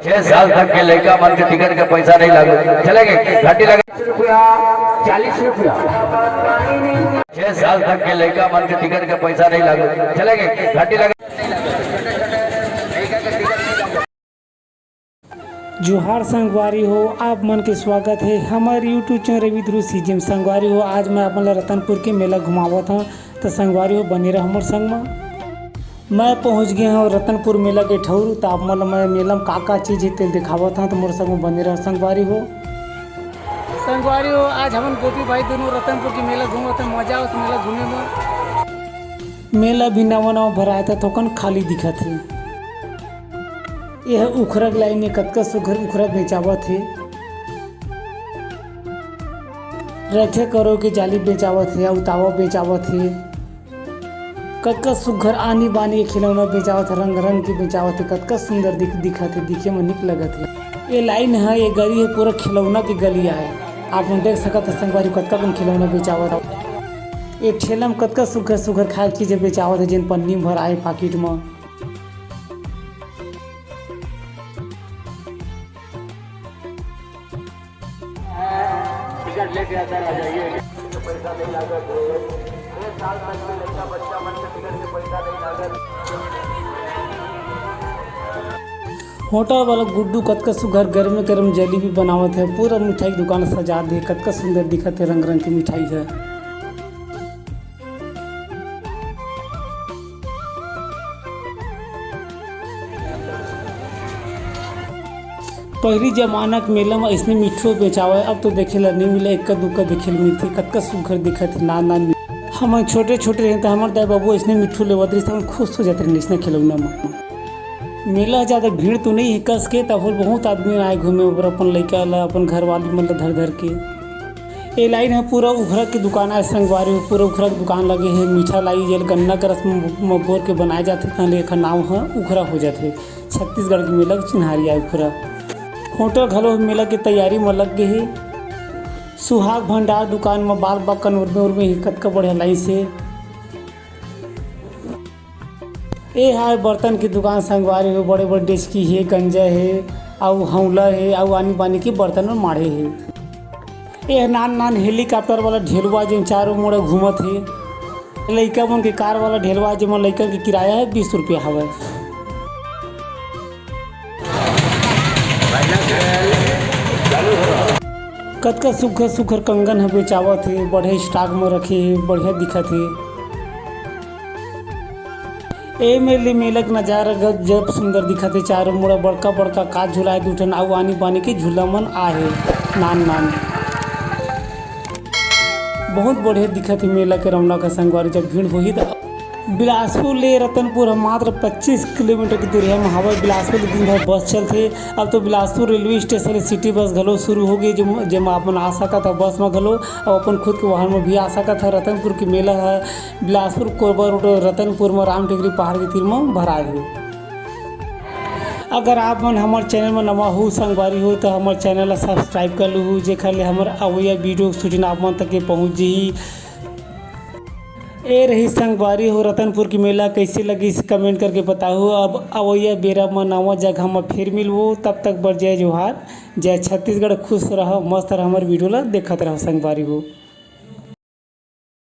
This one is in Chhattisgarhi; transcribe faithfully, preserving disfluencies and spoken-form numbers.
छह साल तक के लइका मन के टिकट के पैसा नहीं लागू, चलेंगे घंटी लगे। रुपया, चालीस रुपया। छह साल तक के लइका मन के टिकट के पैसा नहीं लागू, चलेंगे घंटी लगे। जोहार संगवारी हो, आप मन के स्वागत हे हमर YouTube चैनल रवि ध्रुव सीजीएम। संगवारी हो, आज मैं आप मन ल रतनपुर के मेला घुमावत हंव, त संगवारी हो, बने रह हमर संग म। मैं पहुंच गे हंव रतनपुर मेला के ठउर, त आप मन ल मैं मेला म का-का चीज हे, तेल देखावत हंव, त मोर संग म बने रह संगवारी हो। संगवारी हो, आज हमन गोपी भाई दोनों रतनपुर के मेला घूमत हन, मजा आवत मेला घूमे म। मेला भी नवा-नवा भराय, त थोकन खाली दिखत हे। एह उखरा के लाइन में कतका सुघर उखरा बेचावत हे। रखे करो के जाली बेचावत हे, अउ तावा बेचावत हे। कतका सुघर आनी बानी के खिलौना बेचावत हे, रंग रंग के बेचावत हे। कतका सुंदर दिख-, दिखत हे, दिखे म निक लगत हे। ए लाइन ह, ए गली ह, पूरा खिलौना के गली आय। आप मन देख सकत ह संगवारी, कतका कन खिलौना बेचावत हे। ए ठेला म कतका सुघर सुघर खाए के चीज बेचावत हे, जेन पन्नी म भराए पाकिट म। होटल वाला गुड्डू कतका सुघर गरमे गरम जलेबी बनावत हे, पूरा मिठाई के दुकान सजा दे, कतका सुंदर दिखत हे रंग रंग के मिठाई हे। पहिली जमाना के मेला म अइसने मिठू बेचावय, अब तो देखे ला नइ मिले, एक्का दुक्का देखे ला मिलथे। कतका सुघर दिखत हे, नान नान मिठू। हमन छोटे छोटे रहेन त हमर दाई बाबू अइसने मिठू लेवत रहिस, हमन खुश हो जात रहेन अइसने खिलौना म। मेला ह जादा भीड़ तो नइ हे कस के, तभो बहुत आदमी आए घूमे बर, अपन लइका ला, अपन घरवाली मन ला धर धर के। ए लाइन ह पूरा उखरा के दुकान आय संगवारी हो, पूरा उखरा के दुकान लगे हे। मीठा लाई जेल गन्ना के रस म, म बोर के बनाए जाथे, तहन ले एखर नाव ह उखरा हो जाथे। छत्तीसगढ़ के मेला के चिन्हारी आय उखरा। होटल घलो मेला के तैयारी म लग गे हे। सुहाग भंडार दुकान म बाल बाकन उर्मे उर्मे हे, कतका बढ़िया लाइस हे। ए हाय बर्तन के दुकान संगवारी हो, बड़े बड़े डेचकी हे, गंजा हे, अउ हौला हे, अउ आनी बानी के बर्तन म माढ़े हे। ए नान नान helicopter वाला ढेलवा जेन चारों मुड़ा घूमत हे। लइका मन के कार वाला ढेलवा, जेमा लइका के किराया हे बीस रुपया हवय। कतका सुघर सुघर कंगन ह बेचावत हे, बढ़िया stock म रखे हे, बढ़िया दिखत हे। ए मेले, मेला के नजारा गजब सुंदर दिखत हे। चारों मुड़ा बड़का बड़का काच झुलाए दू ठन अउ आनी बानी के झूला मन आहे नान नान। बहुत बढ़िया दिखत हे मेला के रौनक ह संगवारी, जब भीड़ होही त। बिलासपुर ले रतनपुर ह मात्र पच्चीस किलोमीटर के दूरिहा म हवय। बिलासपुर ले दिन भर बस चलथे। अब तो बिलासपुर रेलवे स्टेशन ले सिटी बस घलो शुरू हो गे, जेम-, जेमा आप मन आ सकत ह बस म घलो, अउ अपन खुद के वाहन म भी आ सकत ह। रतनपुर के मेला ह बिलासपुर कोरबा रोड रतनपुर म राम टेकरी पहाड़ के तीर म भराए हे। अगर आप मन हमर चैनल म नवा हो संगवारी हो, त हमर चैनल ला subscribe कर लूहू, जेखर ले हमर अवइया video सूचना आप मन तक के पहुंच जही। ए रही संगवारी हो, रतनपुर के मेला कइसे लगिस, comment करके बताहू। अब अवइया बेरा म नवा जगह म फिर मिलबो, तब तक बर जय जोहार, जय छत्तीसगढ़। खुश रहो, मस्त रहो, हमर video ला देखत रहो संगवारी हो।